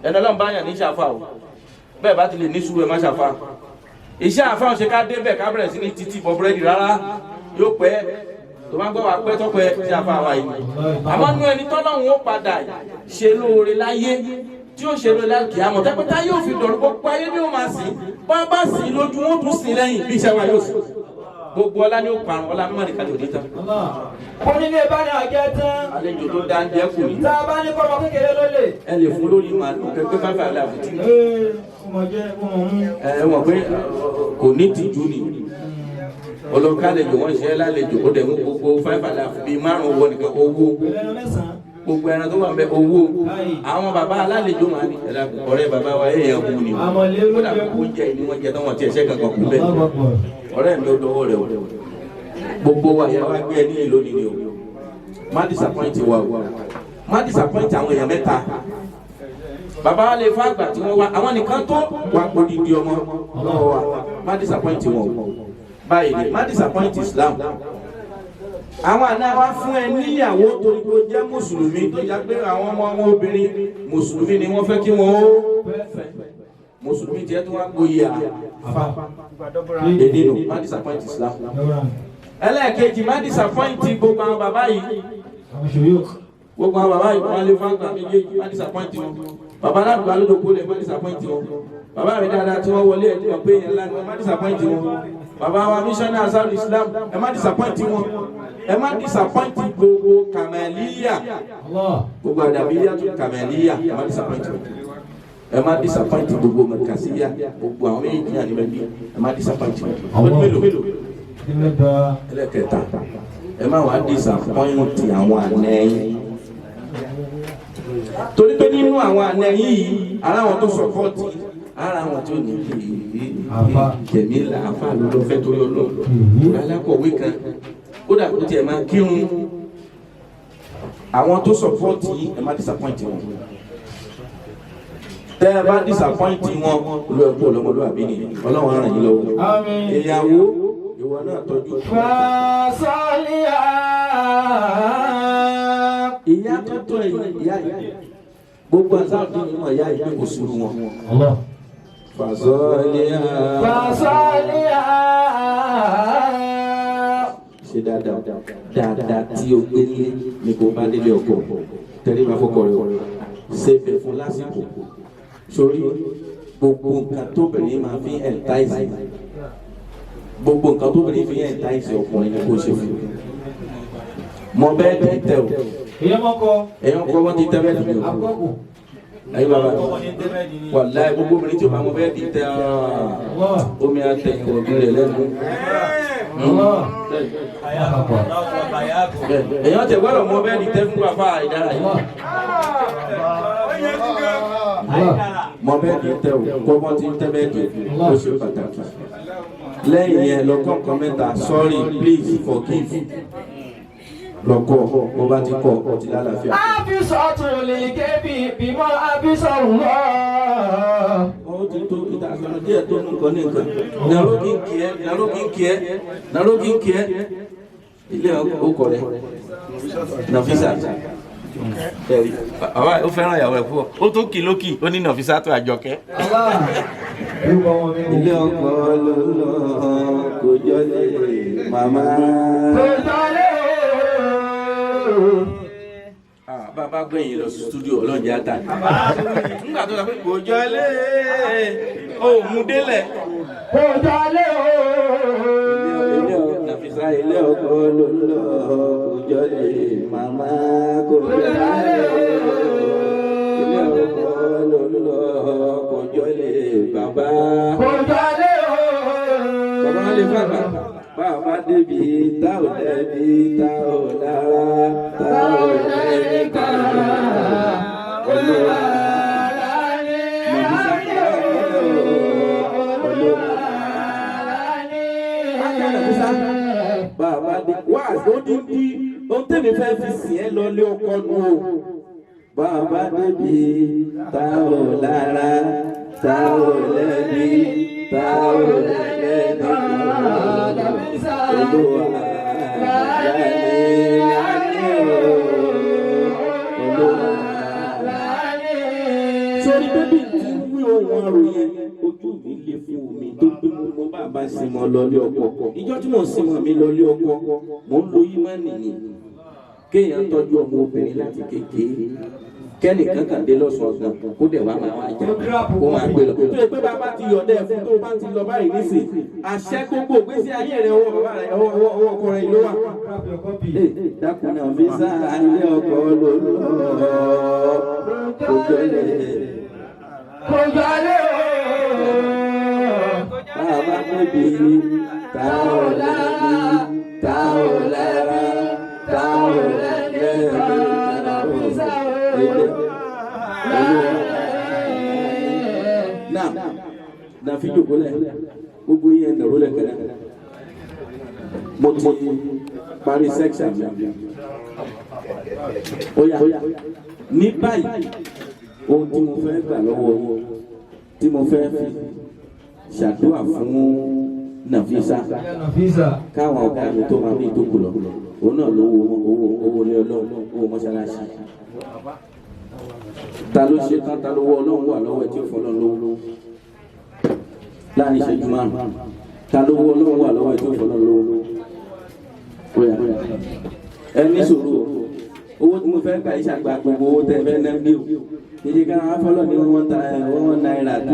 Ẹni Ọlọ́run bá yàn ní ṣàfà o. Bẹ́ẹ̀ bá ti lè ní sùúrù, ẹ má ṣàfà. Iṣẹ́ àfà ṣe ká débẹ̀ ká bẹ̀rẹ̀ sí ní títí bọ búrẹ́dì rárá, yóò pẹ́. Tó bá ń gbọ́ wá pẹ́ tọ́pẹ́ tí àfà wa yìí. Àmọ́ nú ẹni tọ́lọ́run ó padà ṣe lóore láyé, tí ó ṣe lóore láyé kìá mọ̀ tẹ́pẹ́tá yóò fi dọ̀rọ̀, gbogbo ayé ni ó máa sìn. Bá bá sìn lójú, wọn tún sìn lẹ́yìn bí iṣẹ́ wa yóò sìn. Gbogbo ọlá ni ó parun, ọlá mímọ́ nìkan lòdì tán. Onílé bá ní àjẹ tán. Àlejò tó dá ń jẹ́ kù ní. Tá a bá ní kọ́mọ kékeré ló lè. Ẹ lè fún lórí màálù kẹgbẹ́ fáfá àlẹ́ àfitì. Ee, ọmọ jẹ́ ọmọ mú. Ẹ wọ̀n pé kò ní tìjú ni olùkàlejò wọn ṣe é lálejò, ó dẹ̀ mú gbogbo fáfá àlẹ́ àfitì bíi márùn-ún wọ nìkan owó. Pẹ̀lú ẹran mẹ́sàn-án. Gbogbo ẹran tó wà ń bẹ owó. Àwọn bàbá alálejò máa ní ẹ̀dá ọ̀rẹ́ bàbá wa èèyàn kú ni. Àmọ̀lé ló kódà jẹ kú. oúnjẹ yìí ni wọ́n jẹ tán, wọ́n ti ẹ̀ṣẹ́ kankan kú bẹ́ẹ̀. Allahu Akbar. Ọ̀rẹ́ mi, ó dọwọ́ rẹ̀ o. Gbogbo wa yẹn wá gbé ẹ ní ìlú ni o. Má disappoint wa o, má disappoint àwọn èèyàn mẹ́ta. Bàbá wa lè fún àgbà tí wọ́n wá, àwọn nìkan tó wà odidi ọmọ lọ́wọ́ wa. Má disappoint wọn o. Báyìí ni má disappoint Islam. Àwọn àna wa fún ẹ níyàwó torí pé ó jẹ́ mùsùlùmí, tó yà pé àwọn ọmọ ọmọ obìnrin mùsùlùmí ni wọ́n fẹ́ kí wọ́n ó fẹ́. Mùsùlùmí tiẹ̀ tó wá gboyè àfa èdè nù. Má disappoint Islam. Ẹlẹ́ẹ̀kejì, má disappoint gbogbo àwọn bàbá yìí. Àwọn ṣòyò. Gbogbo àwọn bàbá yìí, wọn lè fún àgbà méjèèjì, má disappoint wọn. Bàbá aládùúgbò alódòkó lè, má disappoint wọn. Bàbá mi dáadáa tí wọ́n wọlé ẹ̀ tí wọ́n pé yẹn lánàá, má disappoint wọn. Bàbá wa missioner Ansar Islam, ẹ má disappoint wọn. Ẹ má disappoint gbogbo kàmẹ́líyà. Allah. Gbogbo àdàbíyà tó kàmẹ́líyà, ẹ má disappoint wọn. Ẹ má disappoint gbogbo mẹkàsíyà, gbogbo àwọn méjì náà níbẹ̀ bí, ẹ má disappoint wọn. Allah. Mélòó mélòó? Kí mẹ́ta. Ẹlẹ́kẹta, ẹ má wàá disappoint àwọn àna yín, torí pé nínú àwọn àna yín yìí, ara àwọn tó support, ara àwọn tó ní Àfa. jẹ̀mí là àfa ló lọ fẹ́ torí Ọlọ́run alákọ̀wé kan, kódà kó tiẹ̀ máa kírun. Àwọn tó support yìí, ẹ má disappoint wọn. Tẹ́ ẹ bá disappoint wọn, olú ẹ̀kú ọlọ́mọlúwàbí nìyí. Ọlọ́run á ràn yín lọ́wọ́. Àmín. Ìyàwó ìwọ náà tọ́jú. Fasaliya. Ìyá tó tọ́ ìyá yìí. Gbogbo àtàwọn ìmọ̀ ìyá yìí pé kò sùúrù wọn. Allah. Fàzọ́líà. Fasaliya. Ṣe dáadáa dáadáa tí o gbé lé ní kò bá délé ọkọ tẹríba fọ́kọ rẹ o ṣe bẹ̀ fún lásìkò sórí gbogbo nǹkan tóbìnrin máa fi entice, gbogbo nǹkan tóbìnrin fi entice ọkùnrin ni kò ṣe fún mọ bẹ́ẹ̀ tẹ tẹ o. Ìyẹn mọ́kọ. Ẹ̀yàn kọ́ wọ́n ti tẹ́ bẹ́ẹ̀ tẹ o. Akọ́kù. Ẹ̀yin bàbá wàláhì gbogbo obìnrin tí o bá mọ bẹ́ẹ̀ ti tẹ Allah. omi àtẹ̀yìn ọ̀gbìn rẹ̀ lẹ́nu. Allah. Èèyàn tẹ gbọ́dọ̀ mọ bẹ́ẹ̀ ni tẹ́ fún bàbá ìdára yìí. Allah. Mọ bẹ́ẹ̀ ni tẹ́ o, kọ́mọ ti tẹ́ bẹ́ẹ̀ jẹ, ó ṣe pàtàkì. Lẹ́yìn yẹn lọ́kọ́ nǹkan mẹ́ta: sorry, please, forgive. Lọ́kọ́ bó bá ti kọ́ ọ ti lálàáfíà. Abisatu lè kébi bímọ abisọ̀rọ̀. Ó ti tó ìtàkùn díẹ̀ tó nǹkan ní nǹkan. Nàró kí n kì ẹ́, nàró kí n kì ẹ́, nàró kí n kì ẹ́. Ilé ọkọ rẹ̀ Nàfísà. Ẹ̀rí bàbá ó fẹ́ràn ìyàwó ẹ̀ púpọ̀. Ó tó kì lókì, ó ní Nàfísà tó Àjọkẹ́. Allah. Orúkọ wọn mi. Ilé ọkọ ló lọ kò jọlé màmá. Kò jọlé. Bàbá gbẹ̀yìn lọ sí stúdíò ọlọ́jà ta. Nígbà tó sọ pé kò jọlé, ó mú délẹ̀. Kò jọlé. Ilé ọkọ Nàfísà, ilé ọkọ ló lọ kò jọlé màmá, kò jọlé. Ilé ọkọ ló lọ kò jọlé bàbá. Kò jọlé. Bàbá lè fàgbà. Bàbá débi tá ò lẹ́bi, tá ò lára, tá ò lẹ́bi kan. Olúwa Nàfísà, Olúwa bàbá dé wá lódìdí ohun tẹ́mi fẹ́ fi sìn ẹ́ lọ lé ọkọ nù o. Bàbá débi tá ò lára, tá ò lẹ́bi, tá ò lẹ́bi kan. Olúwa lálẹ́ lálẹ́ o. Olúwa sórí bébí tí ń wí ohun àròyé, ojú mi lè fún omi tó gbé mo bàbá sinmọ lọlé ọkọ. Ìjọ tí mò ń sinmọ mi lọlé ọkọ, mò ń lo ìmánì ni kéèyàn tọ́jú ọmọ obìnrin láti kékeré, kẹ́nìkan kàn dé lọ́sàn-án gan kó dẹ̀ wá máa wá jà kó máa gbé lọ. Tó yẹ pé bàbá ti yọ̀dẹ̀ fún tó bá ti lọ báyìí nísìn, àṣẹ gbogbo ìgbésí ayé rẹ̀ ọwọ́ bàbá rẹ̀ ọwọ́ ọwọ́ ọkọ rẹ̀ ló wà. Dákun náà fi sáà ilé ọkọ ló lọ kó jọlẹ̀. Kò jọlé. Bàbá níbi tá ò lẹ́bi, tá ò lára, tá ò lẹ́bi, tá ò lẹ́bi. Náà náà fi jòkó lẹ̀, gbogbo yẹn nàró lẹ̀ kẹ́lẹ́. Mo ti parí section mi. Ó yá, ní báyìí, ohun tí mo fẹ́ gbà lọ́wọ́ yín, tí mo fẹ́ fi ṣàdúrà fún Nàfísà, Nàfísà. káwọn ọ̀gá mi tó máa bí tó kù lọ, òun náà lówó owó owó ilé Ọlọ́run, owó mọ́ṣáláṣí. Ta ló ṣe tán? Ta ló wọ Ọlọ́run wà lọ́wọ́ ẹ tí ó fọ́ Ọlọ́run lówó láàrin ìṣẹ́jú 5? Ta ló wọ Ọlọ́run wà lọ́wọ́ ẹ tí ó fọ́ Ọlọ́run lówó? Ó yá, ẹ ní sùúrù o. Owó tí mo fẹ́ gbà yìí ṣàgbà gbogbo owó tẹ fẹ́ ná bí o ìdí kan afọlọ́ ní wọ́n ta ₦1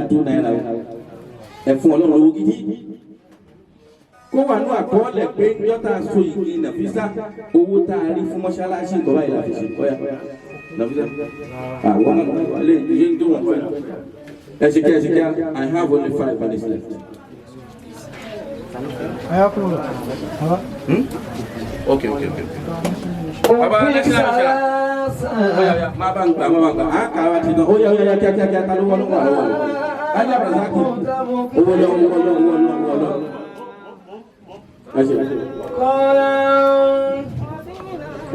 ₦2 o. Ẹ fún Ọlọ́run lówó gidi kó wà ní àkọọ́lẹ̀ pé yọ́tà so igi Nàfísà, owó tá a rí fún mọ́ṣáláṣí nǹkan báyìí la fi ṣe. Ọ̀yà Nàfísà, àwọn ọmọ ilé ìdíje tó wọ́n fẹ́. Ẹ ṣe kí ẹ ṣe kí. I have only 5 minutes left. Ayakunle. Baba. Okay. Baba national national. Oya oya, má bá ń gbà, má bá ń gbà. Á kà á ti dán. Oya oya, kíá kíá kíá, ta ló wọ́n ló wà lọ́wọ́ rẹ̀? Ajá Brazaki. Owó lọ, owó lọ, owó lọ, owó lọ. Ẹ ṣe.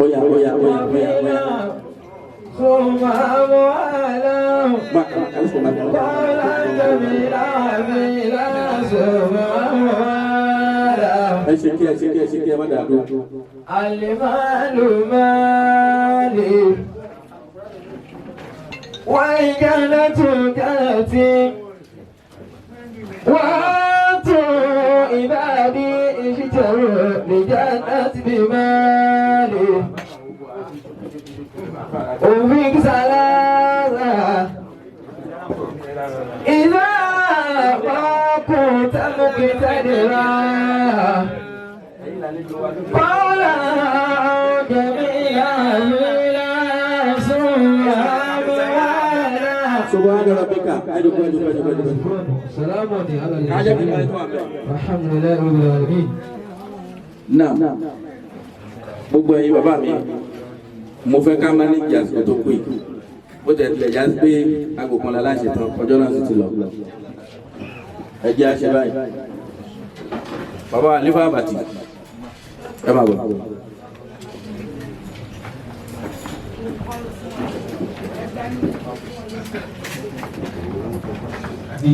Oya oya oya oya oya. ثم أموالهم قولا جميلا عميلا ثم أموالهم Ẹ ṣe kí, ẹ ṣe kí, ẹ ṣe kí, ẹ má dàdó. المال مالي والجنة جنتي وأنتم عبادي اشتروا لجنة بمالي أوفيك ثلاثة إذا ما كنت مقتدرا قولا جميلا لا سوى. Subhana rabbika. Ẹ dùkú, ẹ dùkú, ẹ dùkú, ẹ dùkú. سلام على Kájọ́ kí n bá المرسلين tó wà bẹ́ẹ̀. الحمد لله رب العالمين. Náà gbogbo ẹ̀yin bàbá mi, mo fẹ́ ká má ní ìjà àsìkò tó kù yìí. Bó tẹ̀ tilẹ̀ já sí pé aago kan la láṣẹ tán, ọjọ́ náà sì ti lọ. Ẹ jẹ́ àṣẹ báyìí. Bàbá Àlífà Àbàtì, ẹ máa bọ̀.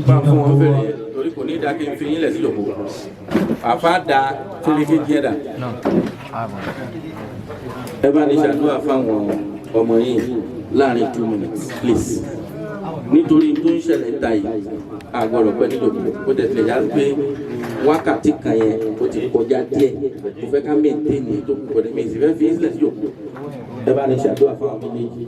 Bá fún wọn fèrè yẹn torí kò ní ìdá kí n fi yín lẹ̀ sí ìjòkó. Àfa da fèrè kejì ẹ̀ dà. Ẹ bá ní ṣàdúrà fáwọn ọmọ yìí láàrin 2 minutes, please, nítorí tó ń ṣẹlẹ̀ ta yìí, a gbọ́dọ̀ pẹ́ níjòkó. Ó tẹ̀ tilẹ̀ yára pé wákàtí kan yẹn ó ti kọjá díẹ̀. Mo fẹ́ ká maintain tó kù kọ́ni mi ìsìnfẹ́ fi yín sílẹ̀ sí ìjòkó. Ẹ bá ní ṣàdúrà fáwọn méjèèjì.